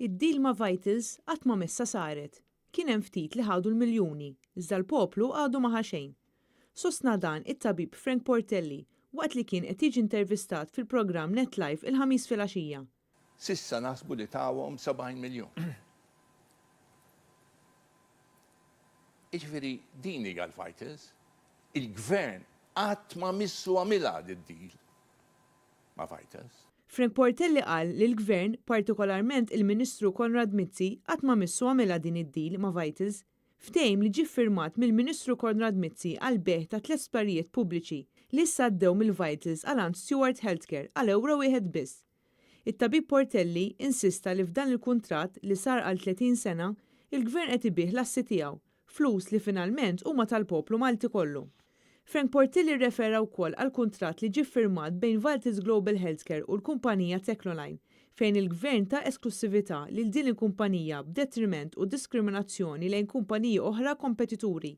Id-deal ma' Vitals qatt ma messha saret. Kien hemm ftit li ħadu l-miljuni, iżda l-poplu għadu ma ħa xejn. Sostna dan it-tabib Frank Portelli waqt li kien qed jiġi intervistat fil-programm Net Live il-Ħamis filgħaxija. S'issa naħsbu li tawhom 70 miljun. Jiġifieri din hija l-Vitals. Il-Gvern qatt ma missu għamilha did-deal ma' Vitals. Frank Portelli qal li l-Gvern, partikolarment il-Ministru Konrad Mizzi, qatt ma missu għamilha din id-deal ma' Vitals. Ftehim li ġie ffirmat mill-Ministru Konrad Mizzi għall-bejgħ ta' tlett sptarijiet pubbliċi li issa għaddew mill-Vitals għal għand Steward Healthcare għal ewro wieħed biss. It-tabib Portelli insista li f'dan il-kuntratt li sar għal 30 sena, il-Gvern qed ibigħ l-assi tiegħu, flus li finalment huma tal-poplu Malti kollu. Frank Portelli rrefera wkoll għall-kuntratt li ġie ffirmat bejn Valtis Global Healthcare u l-kumpanija Technoline, fejn il-Gvern ta esklussività lil din il-kumpanija b'detriment u diskriminazzjoni lejn kumpaniji oħra kompetituri.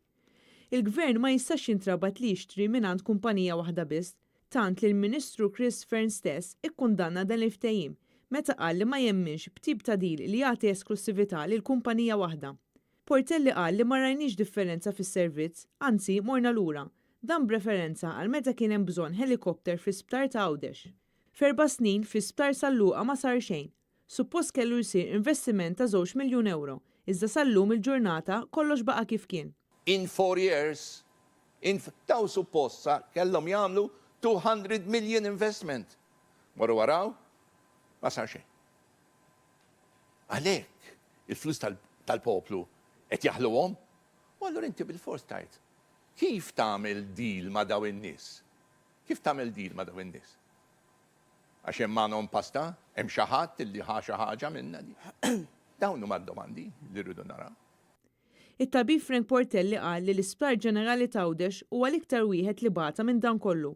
Il-Gvern ma jistax jintrabat li jixtri mingħand kumpanija waħda biss, tant li l-Ministru Chris Fearne stess ikkundanna dan il-ftehim meta qal li ma jemminx b'tip ta' deal li jagħti esklussività lil kumpanija waħda. Portelli qal li ma rajniex differenza fis-servizz, anzi morna lura. Dan b'referenza għal meta kien hemm bżonn ħelikopter fl-isptar ta' Għawdex. F'erba' snin, fl-isptar San Luqa ma sar xejn. Suppost kellu jsir investiment ta' żewġ miljun ewro, iżda sal-lum il-ġurnata kollox baqa' kif kien. In four years, in dawn suppost sa kellhom jagħmlu 200 million investment. Morru araw, ma sar xejn. Għalhekk il-flus tal-poplu qed jaħluhom. U allura inti bilfors tgħid, kif tagħmel deal ma' dawn in-nies? Kif tagħmel deal ma' dawn in-nies? Għax hemm magħhom pasta, hemm xi ħadd li ħa xi ħaġa minnha di. Dawn huma d-domandi li rridu naraw. It-tabib Frank Portelli qal li l-Isptar Ġenerali t'Għawdex huwa l-iktar wieħed li bata minn dan kollu.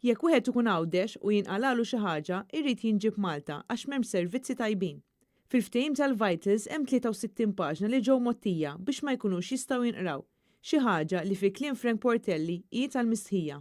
Jekk wieħed ikun Għawdex u jinqalagħlu xi ħaġa, irid jinġieb Malta għax m'hemmx servizzi tajbin. Fil-ftehim tal-Vitals hemm 63 paġna li ġew mgħottija biex ma jkunux jistgħu jinqraw. Xi ħaġa li fi kliem Frank Portelli hi tal-mistħija.